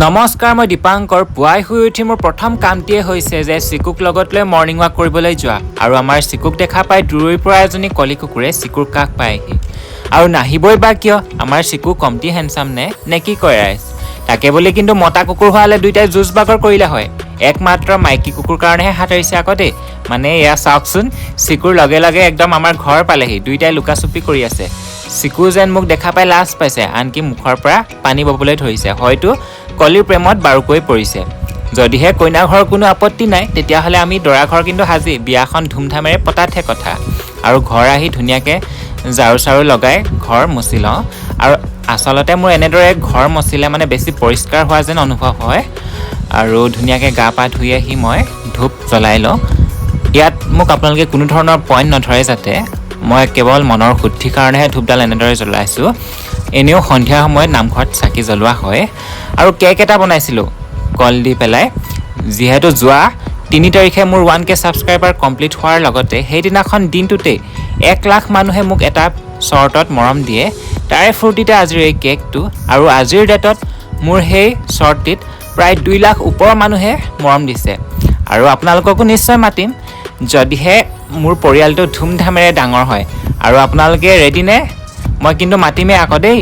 নমস্কাৰ, মই দীপাংকৰ। পুৱাই শুই উঠি মোৰ প্ৰথম কামটিয়ে হৈছে যে চিকুক লগত লৈ মৰ্ণিং ৱাক কৰিবলৈ যোৱা। আৰু আমাৰ চিকুক দেখা পাই দূৰৈৰ পৰা এজনী কলি কুকুৰে চিকুৰ কাষ পায়হি। আৰু নাহিবই বা কিয়, আমাৰ চিকু কমটি হেণ্ডচাম নে নে কি কয় ৰাইজ? তাকে বুলি কিন্তু মতা কুকুৰ হোৱা হ'লে দুইটাই যুঁজ বাগৰ কৰিলে হয়। একমাত্ৰ মাইকী কুকুৰ কাৰণেহে হাত এৰিছে আকৌ দেই। মানে এয়া চাওকচোন, চিকুৰ লগে লগে একদম আমাৰ ঘৰ পালেহি। দুইটাই লুকাচুপি কৰি আছে। চিকু যেন মোক দেখা পাই লাজ পাইছে, আনকি মুখৰ পৰা পানী ববলৈ ধৰিছে। হয়তো কলিৰ প্ৰেমত বাৰুকৈ পৰিছে। যদিহে কইনা ঘৰৰ কোনো আপত্তি নাই, তেতিয়াহ'লে আমি দৰা ঘৰ কিন্তু সাজি বিয়াখন ধুমধামেৰে পতাতহে কথা। আৰু ঘৰ আহি ধুনীয়াকৈ ঝাৰু চাৰু লগাই ঘৰ মচি লওঁ। আৰু আচলতে মোৰ এনেদৰে ঘৰ মচিলে মানে বেছি পৰিষ্কাৰ হোৱা যেন অনুভৱ হয়। আৰু ধুনীয়াকৈ গা পা ধুই আহি মই ধূপ জ্বলাই লওঁ। ইয়াত মোক আপোনালোকে কোনো ধৰণৰ পইণ্ট নধৰে যাতে, মই কেৱল মনৰ শুদ্ধিৰ কাৰণেহে ধূপডাল এনেদৰে জ্বলাইছোঁ। এনেও সন্ধিয়া সময়ত নামঘৰত চাকি জ্বলোৱা হয়। আৰু কেক এটা বনাইছিলোঁ কল দি পেলাই। যিহেতু যোৱা 3 তাৰিখে মোৰ 1K subscriber complete হোৱাৰ লগতে সেইদিনাখন দিনটোতেই 1 লাখ মানুহে মোক এটা শ্বৰ্টত মৰম দিয়ে, তাৰে ফূৰ্তিতে আজিৰ এই কেকটো। আৰু আজিৰ ডেটত মোৰ সেই শ্বৰ্টটিত প্ৰায় 2 লাখ ওপৰৰ মানুহে মৰম দিছে। আৰু আপোনালোককো নিশ্চয় মাতিম, যদিহে মোৰ পৰিয়ালটো ধুমধামেৰে ডাঙৰ হয়। আৰু আপোনালোকে ৰেডি নে? মই কিন্তু মাতিমেই আকৌ দেই।